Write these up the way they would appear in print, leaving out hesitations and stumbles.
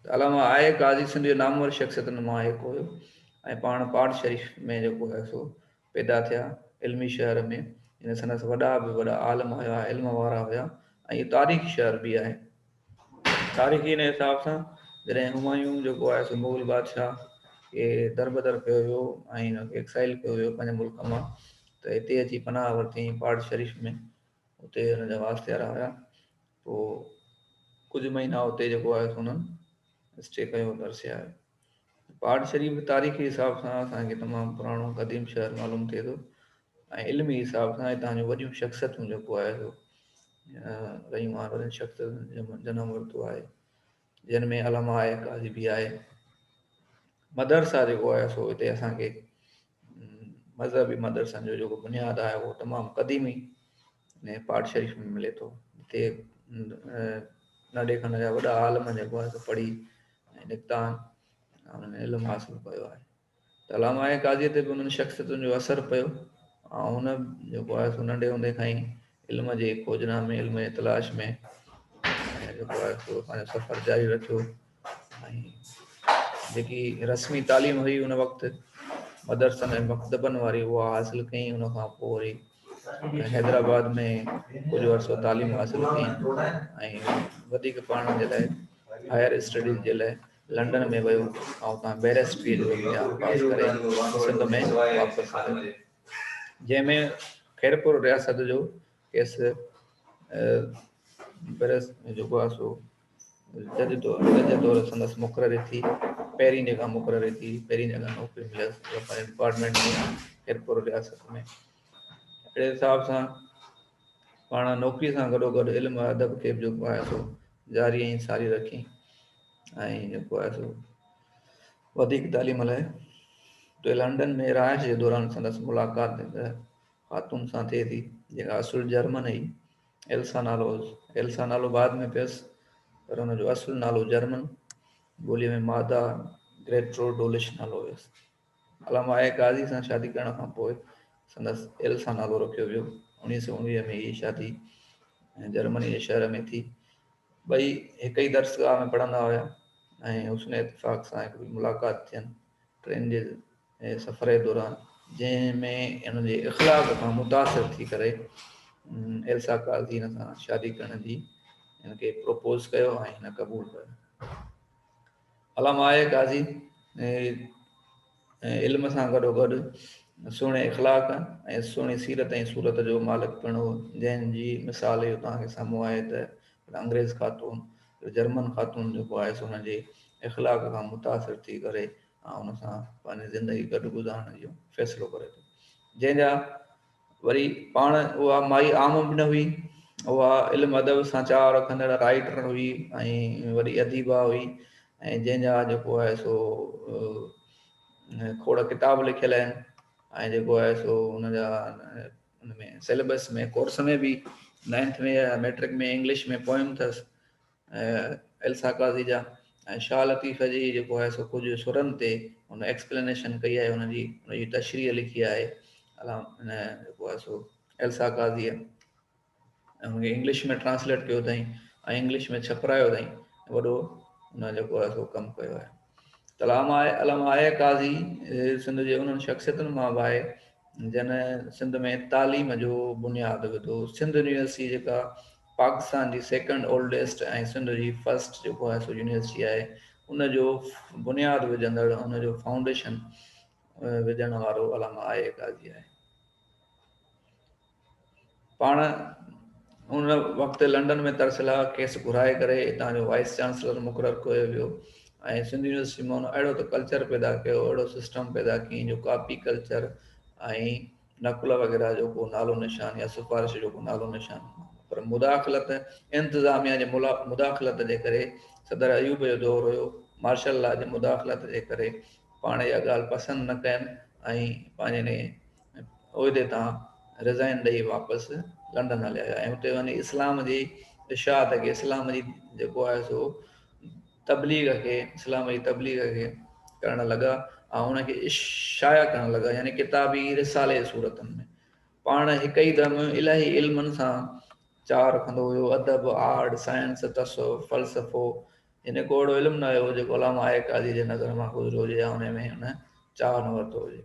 ته علامه آء قاضي سنڌ جي نامور شخصيتن مان هڪ هيو ۽ پاڻ پاٽ شريف ۾ جيڪو آهي سو پيدا ٿيا، علمي شهر ۾، يعني سندس وڏا به وڏا عالم هيا، علم وارا هيا ۽ اهو تاريخي شهر به آهي. تاريخي ان حساب سان جڏهن همايون جيڪو آهي سو مغل بادشاهه کي دربدر ڪيو ويو ۽ ان کي ايڪسائل ڪيو ويو پنهنجي ملڪ مان ته هتي اچي پناهه ورتي پاٽ شريف ۾، اتي هن جا واسطيارا هيا. پوء ڪجهه مهينا اتي جيڪو آهي سو انهن اسٽي ڪيو ترسيا. پاٽ شريف به تاريخي حساب سان اسان کي تمام پراڻو قديم شهر معلوم ٿئي ٿو ۽ علمي حساب سان هتان جون وڏيون شخصيتون جيڪو آهي سو رهيون آهن، وڏين شخصيتن جنم ورتو آهي، جن ۾ علامه آء قاضي به آهي. مدرسا جيڪو آهي سو هتي اسان کي مذهبي مدرسن جو جيڪو بنياد آهي اهو تمام قديمي پاٽ شريف ۾ ملي ٿو. هتي ننڍي کنڊ جا وڏا عالم جيڪو آهي سو پڙهي ۽ نڪتا آهن ۽ انهن علم حاصل ڪيو آهي ته علامه آء قاضيء تي به انهن شخصيتن جو اثر پيو ۽ هن جيڪو آهي سو ننڍي هوندي کان ئي علم جي کوجنا ۾ علم جي تلاش ۾ جيڪو آهي سو پنهنجو سفر جاري رکيو ۽ جيڪي رسمي تعليم هئي ان وقت مدرسن ۽ مڪتبن واري اها حاصل ڪئي. ان کان پوء وري حيدرآباد ۾ ڪجهه عرصو تعليم حاصل ڪئي ۽ وڌيڪ پڙهڻ جي لاء هائر اسٽڊيز جي لاء لنڊن ۾ ويو ۽ اتان بئريسٽري جو امتحان پاس ڪري سنڌ ۾ واپس آيو، جنهن ۾ خيرپور رياست جو کيس بئريس جيڪو آهي سو جج طور جج طور سندس مقرري ٿي. پهرين جيڪا مقرري ٿي، پهرين جيڪا نوڪري مليس پنهنجي ڊپارٽمينٽ ۾ خيرپور رياست ۾. اهڙي حساب سان پاڻ نوڪري سان گڏوگڏ علم ادب کي به جيڪو آهي سو جاري ۽ ساري رکي ۽ جيڪو آهي سو وڌيڪ تعليم لاء اتي لنڊن ۾ رهائش جي دوران سندس ملاقات هڪ خاتون سان ٿئي ٿي، جيڪا اصل جرمن هئي. ايلسا نالو هوس. ايلسا نالو بعد ۾ پيس، پر ان جو اصل نالو جرمن ٻوليء ۾ مادا گريٽرو ڊولش نالو هيس. علامه آء قاضي سان شادي ڪرڻ کان پوء سندس ايلسا نالو رکيو ويو. 1919 ۾ هيء شادي جرمني جي شهر ۾ ٿي. ٻئي هڪ ئي درسگاهه ۾ پڙهندا هيا ۽ حسن اتفاق سان هڪ ٻئي ملاقات ٿين ٽرين جي سفر جي دوران، جنهن ۾ هن جي اخلاق کان متاثر ٿي ڪري ايلسا قاضي هن سان شادي ڪرڻ جي هن کي پروپوز ڪيو ۽ هن قبول ڪيو. علامه آء قاضي علم سان گڏوگڏ سهڻي اخلاق ۽ سهڻي سيرت ۽ صورت جو مالڪ پڻ هو، جنهن جي مثال اهو توهان کي سامهون آهي ته انگريز خاتون، جرمن خاتون جيڪو آهي سو هن جي اخلاق کان متاثر ٿي ڪري ۽ ان سان پنهنجي زندگي گڏ گذارڻ جو فيصلو ڪري ٿو. جنهن جا وري پاڻ اها مائي عام به نه هئي، اها علم ادب سان چاهه رکندڙ رائيٽر هئي ۽ وڏي اديبه هئي ۽ جنهن جا جيڪو آهي سو کوڙ ڪتاب لکيل آهن ۽ جيڪو آهي سو ان جا ان ۾ سليبس ۾ ڪورس ۾ به نائنٿ ۾ يا ميٽرڪ ۾ انگلش ۾ پوئم اٿس ايلسا قاضي جا ۽ شاهه لطيف جي جيڪو آهي سو ڪجهه سرن تي هن ايڪسپلينيشن ڪئي آهي، ان جي ان جي تشريح لکي آهي هن جيڪو آهي سو ايلسا قاضيء ۽ ان کي انگلش ۾ ٽرانسليٽ ڪيو اٿائين ۽ انگلش ۾ ڇپرايو اٿائين. وڏو هن جيڪو آهي سو ڪم ڪيو آهي. ته علامه آء قاضي سنڌ جي انهن شخصيتن مان به آهي جن سنڌ ۾ تعليم جو بنياد وڌو. سنڌ يونيورسٽي جيڪا پاڪستان جي سيڪنڊ اولڊيسٽ ۽ سنڌ جي فرسٽ جيڪو آهي سو يونيورسٽي آهي، ان جو بنياد وجهندڙ، ان جو فائونڊيشن وجهڻ وارو علامه آء قاضي آهي. پاڻ ان وقت لنڊن ۾ ترسيل هئا، کيس گهرائي ڪري هتان جو وائيس چانسلر مقرر ڪيو ويو ۽ سنڌ يونيورسٽي ۾ هن اهڙو ته ڪلچر پيدا ڪيو، اهڙو سسٽم پيدا ڪيائين جو ڪاپي ڪلچر ۽ نقل وغيره جو ڪو نالو نشان يا سفارش جو ڪو نالو نشان نه هو، پر مداخلت انتظاميا جي مداخلت جي ڪري، صدر ايوب جو دور هيو، مارشل لا جي مداخلت جي ڪري پاڻ اها ڳالهه پسند نه ڪين ۽ پنهنجي عهدي تان ريزائن ڏئي واپس لنڊن هليا ويا ۽ اتي وڃي اسلام جي اشاعت کي، اسلام جي جيڪو آهي سو تبليغ کي، اسلام جي تبليغ کي ڪرڻ لڳا ۽ ان کي شايع ڪرڻ لڳا، يعني ڪتابي رسالي جي صورتن ۾. پاڻ هڪ ئي دم الاهي علمن سان چاهه رکندو هيو، ادب، آرٽ، سائنس، تصوف، فلسفو، يعني ڪو اهڙو علم نه هيو جيڪو علامه آء قاضي جي نظر مان گذريو هجي يا ان ۾ هن چاهه نه ورتو هجي.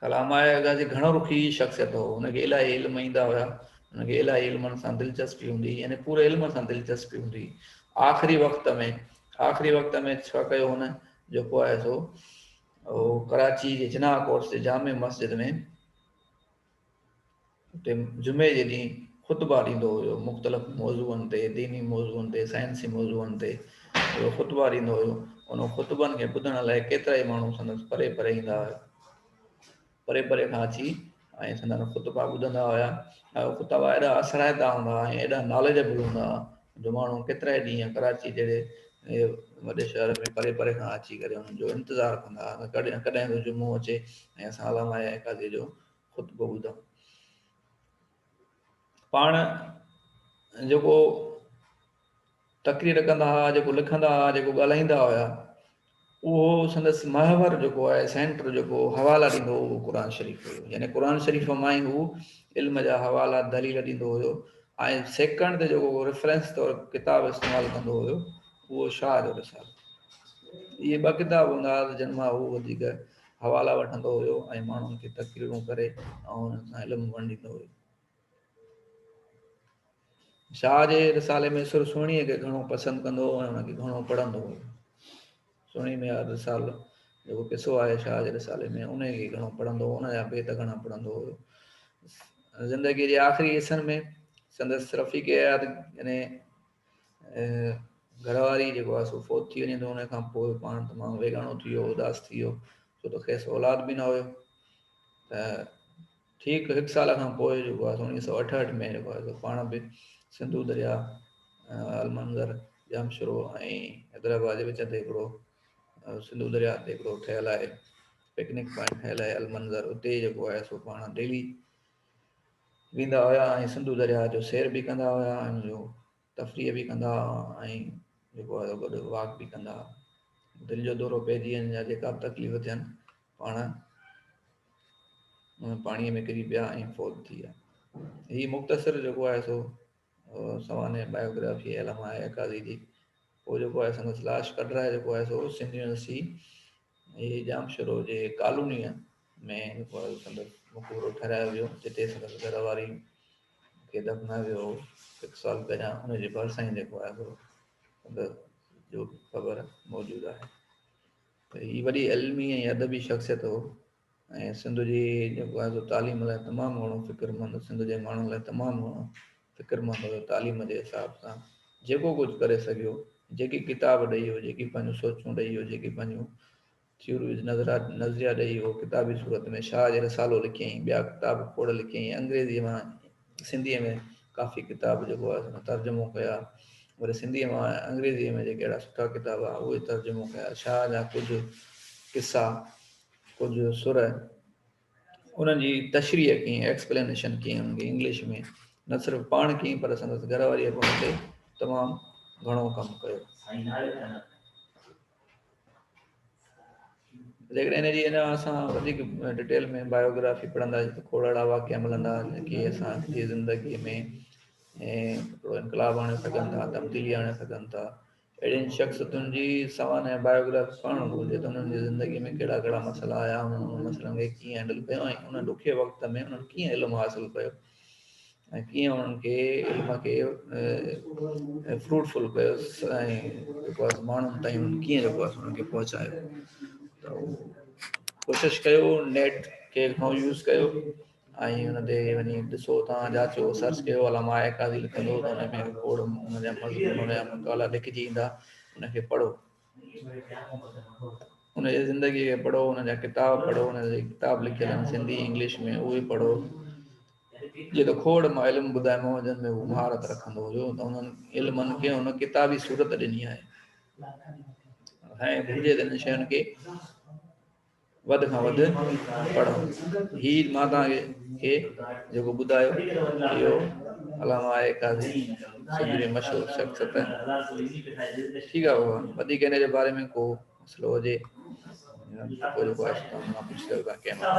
علامه آء قاضي گهڻو رخي شخصيت هو، هن کي الاهي علم ايندا هيا، هن کي الاهي علمن سان دلچسپي هوندي هئي، يعني پوري علم سان دلچسپي هوندي هئي. آخري وقت ۾ آخري وقت ۾ ڇا ڪيو هن جيڪو آهي سو ڪراچي جي جناح ڪورٽس جي جامع مسجد ۾ اتي جمعي جي ڏينهن خطبا ڏيندو هيو مختلف موضوعن تي ديني موضوعن تي سائنسي موضوعن تي اهو خطبا ڏيندو هيو ان خطبن کي ٻڌڻ لاء ڪيترا ئي ماڻهو سندس پري پري ايندا هيا پري پري کان اچي ۽ سندن خطبا ٻڌندا هيا ۽ خطبا ايڏا اثرائتا هوندا هئا ۽ ايڏا ناليجبل هوندا هئا جو ماڻهو ڪيترا ئي ڏينهن ڪراچي جهڙي وڏي شهر ۾ پري پري کان اچي ڪري انهن جو انتظار ڪندا هئا ته ڪڏهن ڪڏهن ٿو جمعو اچي ۽ اسان علامه قاضي جو خطبو ٻڌون. پاڻ جيڪو تقرير ڪندا هئا، جيڪو لکندا هئا، جيڪو ڳالهائيندا هيا، اهو سندس محور جيڪو آهي، سينٽر جيڪو حوالا ڏيندو هو، اهو قرآن شريف هيو. يعني قرآن شريف مان ئي هو علم جا حوالا دليل ڏيندو هيو ۽ سيڪنڊ تي جيڪو ريفرنس طور ڪتاب استعمال ڪندو هيو، اهو شاهه جو رسالو. اهي ٻه ڪتاب هوندا هئا جن مان هو وڌيڪ حوالا وٺندو هيو ۽ ماڻهن کي تقريرون ڪري ۽ انهن سان علم ونڊيندو هيو. شاهه جي رسالي ۾ سر سهڻيء کي گهڻو پسند ڪندو هو ۽ ان کي گهڻو پڙهندو هو. سهڻي ميهار رسالو جيڪو قصو آهي شاهه جي رسالي ۾ ان کي گهڻو پڙهندو هو، ان جا بيت گهڻا پڙهندو هيو. زندگيء جي آخري حصن ۾ سندس رفيق حيات يعني گهر واري جيڪو آهي سو فوت ٿي وڃي ٿو ان کان پوء پاڻ تمام ويڳاڻو ٿي ويو اداس ٿي ويو ڇو ته کيس اولاد به نه هيو ته ٺيڪ هڪ سال کان پوء جيڪو آهي 1968 ۾ جيڪو آهي سو پاڻ به سنڌو دريا المنظر ڄامشورو ۽ حيدرآباد جي وچ تي هڪڙو سنڌو دريا تي هڪڙو ٺهيل آهي پڪنڪ پوائنٽ ٺهيل آهي المنظر اتي جيڪو آهي سو پاڻ ڊيلي ويندا هيا ۽ سنڌو درياهه جو سير به ڪندا هيا ۽ ان جو تفريح به ڪندا هئا ۽ جيڪو آهي گڏ واڪ به ڪندا هئا. دل جو دورو پئجي وڃن يا جيڪا به تڪليف ٿين پاڻ ان پاڻيء ۾ ڪري پيا ۽ فوت ٿي ويا. هي مختصر جيڪو آهي سو سوانح بايوگرافي علامه آء قاضي جي. پوء جيڪو آهي سندس لاش ڪڍرائي جيڪو آهي سو سنڌ يونيورسٽي هي ڄامشورو جي ڪالونيء ۾ جيڪو آهي سندس مقبرو ٺهرايو ويو جتي سندس گهر واري کي دفنايو ويو هو هڪ سال پهريان ان جي ڀرسان ئي جيڪو آهي سو سندس جو قبر موجود آهي ته هي وڏي علمي ۽ ادبي شخصيت هو ۽ سنڌ جي جيڪو آهي سو تعليم لاء تمام گهڻو فڪرمند سنڌ جي ماڻهن لاء تمام گهڻو فڪرمند هيو تعليم جي حساب سان جيڪو ڪجهه ڪري سگهيو جيڪي ڪتاب ڏئي ويو جيڪي پنهنجون سوچون ڏئي ويو جيڪي پنهنجون ٿيوريز نظرات نظريا ڏئي ويو ڪتابي صورت ۾ شاهه جي رسالو لکيائين ٻيا ڪتاب کوڙ لکيائين انگريزي مان سنڌيء ۾ ڪافي ڪتاب جيڪو آهي سو ترجمو ڪيا وري سنڌيء مان انگريزيء ۾ جيڪي اهڙا سٺا ڪتاب آهي اهي ترجمو ڪيا شاهه جا ڪجهه قصا ڪجهه سر انهن جي تشريح ڪيائين ايڪسپلينيشن ڪيائين انهن کي انگلش ۾ نه صرف پاڻ ڪيائين پر سندس گهر واريء به ان تي تمام گهڻو ڪم ڪيو. جيڪڏهن ان جي اڃا اسان وڌيڪ ڊيٽيل ۾ بايوگرافي پڙهنداسين ته کوڙ اهڙا واقعا ملندا جيڪي اسان جي زندگيء ۾ هڪڙو انقلاب آڻي سگهن ٿا تبديلي آڻي سگهن ٿا اهڙين شخصيتن جي سوانح ۽ بايوگرافي پڙهڻ گهرجي ته انهن جي زندگي ۾ ڪهڙا ڪهڙا مسئلا آيا، انهن انهن مسئلن کي ڪيئن هينڊل ڪيو ۽ ان ڏکي وقت ۾ انهن ڪيئن علم حاصل ڪيو ۽ ڪيئن انهن کي علم کي فروٽفل ڪيو ۽ جيڪو آهي ماڻهن تائين انهن ڪيئن جيڪو آهي انهن کي پهچايو ته ڪوشش ڪيو نيٽ کي گهڻو يوز ڪيو ۽ ان تي وڃي ڏسو توهان جاچو سرچ ڪيو علامه آء قاضي لکندو ته ان ۾ کوڙ ان جا مضمون ان جا مقالا لکجي ايندا ان کي پڙهو ان جي زندگي کي پڙهو ان جا ڪتاب پڙهو ان جا ڪتاب لکيل آهن سنڌي انگلش ۾ اهي پڙهو جي ته کوڙ مان علم ٻڌايو جن ۾ هو مهارت رکندو هيو ته انهن علمن کي ان ڪتابي صورت ڏني آهي ۽ گهرجي ته انهن شين کي وڌ کان وڌ پڙهو. هي مان توهان کي جيڪو ٻڌايو اهو علامه آء قاضي سنڌ جي مشهور شخصيت ٺيڪ آهي بابا وڌيڪ ان جي باري ۾ ڪو مسئلو هجي پوء جيڪو آهي سو توهان مون کان پڇي سگهو ٿا ڪنهن مهل.